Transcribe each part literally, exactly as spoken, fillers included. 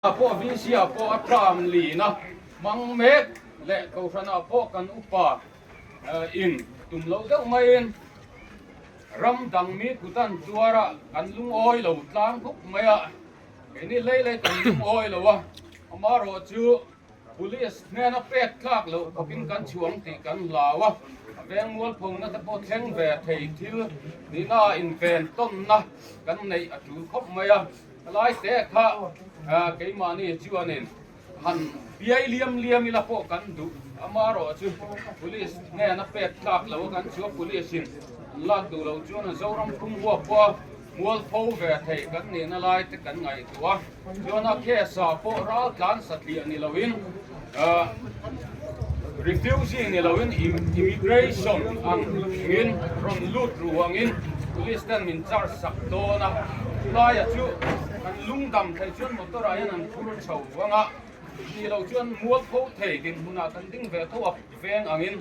A pawh V C a pawh a ṭam lina hmang mek le kohrana pawh kan upa, eh, in tum lo deuh maiin ram dang mi kutan tuara kan lungawi lo tlang khawp mai a. Keini lei lei kan lungawi lo a. Amarawh chu police hnena pek tlak lo khawpin kan chuang tih kan hlau a. A veng mualphona te pawh thleng ve thei thil nina inven tawnna kan nei a tul khawp mai a. A lai te kha, a, keimahni chuanin han biai liam liam ila pawh kan duh. Amarawh chu police hnena pek tlak lo kan chu a, police in an lak duh lo chuan a Zoram Phunghua pawh mualpho ve thei kan nihna lai te kan ngaihtuah a. Chuan a case a pawh raltlan satliah ni loin, a, refugee ni loin im-, immigration angin rawn lut ru angin police ten min charge sak dawn a. Laia chu kan lungdam thei chuan motor ah hian an phur chho vang a. Ni lo chuan mualpho thei dinhmunah kan ding ve tho a veng angin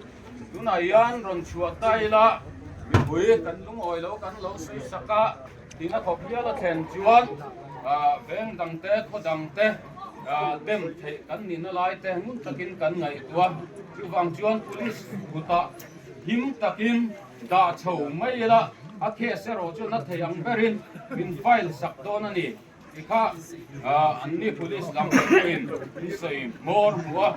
tunah hian rawn chhuah ta ila mipui kan lungawi lo kan lo sawi sak a. Tina khawp hial a thlen chuan, a, veng dang te, khaw dang te, a, dem theih kan nihna lai te ngun takin kan ngaihtuah a. Chuvang chuan police kutah him takin dah chho mai ila a case erawh chu na thei ang berin min file sak dawn a ni. Ti kha, a, anni police lam in min sawi mawr hmu a.